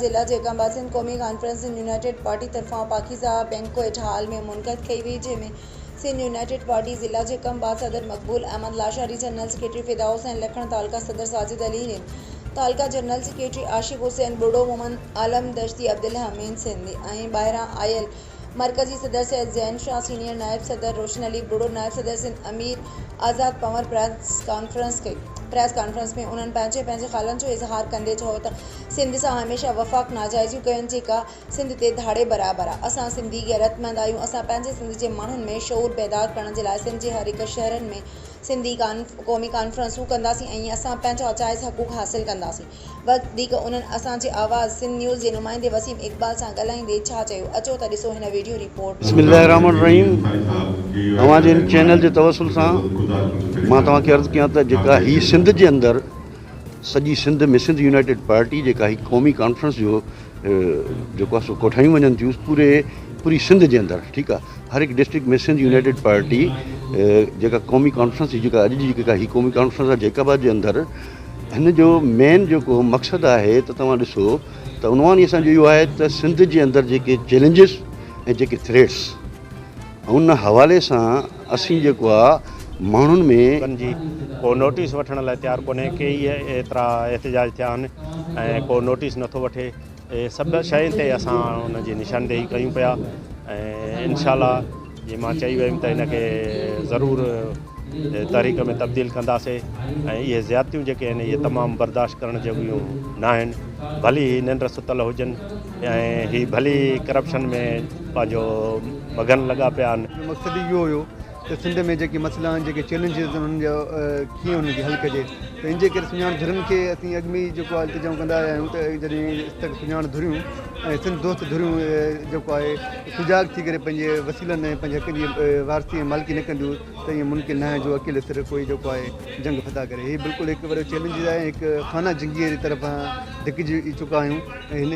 ضلع جيڪب آباد سنڌ قومي ڪانفرنس سنڌ يونائيٽيڊ پارٽي طرفان پاڪيزه بينڪوئيٽ هال ۾ منعقد ڪئي وئي جنهن ۾ سنڌ يونائيٽيڊ پارٽي ضلع جيڪب آباد صدر مقبول احمد لاشاري، جنرل سيڪريٽري فدا حسين لکڻ، تعلقه صدر ساجد علي رند، تعلقه جنرل سيڪريٽري عاشق حسين ٻرڙو، محمد عالم دشتي، عبدالحميد سنڌي ۽ ٻاهران آيل مرڪزي صدر سيد زين شاهه، سينيئر نائب صدر روشن علي ٻرڙو، نائب صدر سنڌ امير آزاد پنور پريس ڪانفرنس ڪئي. پريس ڪانفرنس ۾ انهن پنهنجي پنهنجي خيالن جو اظهار ڪندي چيو ته سنڌ سان هميشه وفاق ناجائزيون ڪيون جيڪا سنڌ تي ڌاڙي برابر آ. اسان سنڌي غيرتمند آهيون اسان پنهنجي سنڌ جي ماڻهن ۾ شعور بيدار ڪرڻ جي لاء سنڌ جي هر هڪ شهرن ۾ سنڌي قومي ڪانفرنسون ڪنداسين ۽ اسان پنهنجا جائز حقوق حاصل ڪنداسين. وڌيڪ انهن اسان جي آواز سنڌ نيوز جي نمائندي وسيم اقبال سان ڳالهائيندي ڇا چيو اچو ته ڏسو هن ويڊيو رپورٽ ۾. بسم الله الرحمن الرحيم اوهان جي هن چينل جي توسل سان مان توهان کي عرض ڪيان ته جيڪا هي سنڌ جي اندر سڄي سنڌ ۾ سنڌ يونائيٽيڊ پارٽي جيڪا هي قومي ڪانفرنس جو جيڪو آهي سو ڪوٺايون وڃن ٿيون پوري پوري سنڌ جي اندر ٺيڪ آهي هر هڪ ڊسٽرڪٽ ۾ سنڌ يونائيٽيڊ پارٽي جيڪا قومي ڪانفرنس جيڪا اڄ جي جيڪا هي قومي ڪانفرنس آهي جيڪب آباد جي اندر هن جو مين جيڪو مقصد آهي ته توهان ڏسو ته عنوان ئي اسان جو اهو آهي ته سنڌ جي اندر جيڪي چئلينجز ۽ جيڪي ٿريٽس ان حوالي سان اسين جيڪو آهي ماڻهن ۾. ڪن جي ڪو نوٽيس وٺڻ لاء تيار ڪونهي ڪيئي ايترا احتجاج ٿيا آهن ۽ ڪو نوٽيس نٿو وٺي اهي سڀ شين تي اسان ان جي نشاندهي ڪيون پيا ۽ انشاء الله جي مان چئي ويم ته ان کي ضرور تحريڪ ۾ تبديل ڪنداسي ۽ اهي زيادتيون جيڪي آهن اهي تمام برداشت ڪرڻ جوڳيون ناهن ڀلي هي ننڊ ستل هجن ۽ هي ڀلي ڪرپشن ۾ پنهنجو مگن لڳا پيا آهن. مقصد ئي اهو هيو ته سنڌ ۾ جيڪي مسئلا آهن جيڪي چئلينجز آهن انهن جو ڪيئن انهن کي حل ڪجي ته ان جي ڪري سڃاڻ ڌرين کي اسين اڳ ۾ ئي جيڪو آهي التجائون ڪندا آيا آهيون ته جڏهن تڪ سڃاڻ ڌريون ۽ سنڌ دوست ڌريون جيڪو آهي سجاڳ ٿي ڪري پنهنجي وسيلن ۽ پنهنجي حقن جي وارثي ۽ مالڪي نه ڪنديون ته ائين ممڪن ناهي جو اڪيلي سر ڪوئي جيڪو آهي جنگ فتح ڪري هي بلڪل هڪ وڏو چئلينج آهي هڪ خانه جنگي جي طرف ڌڪجي چڪا آهيون ۽ هن.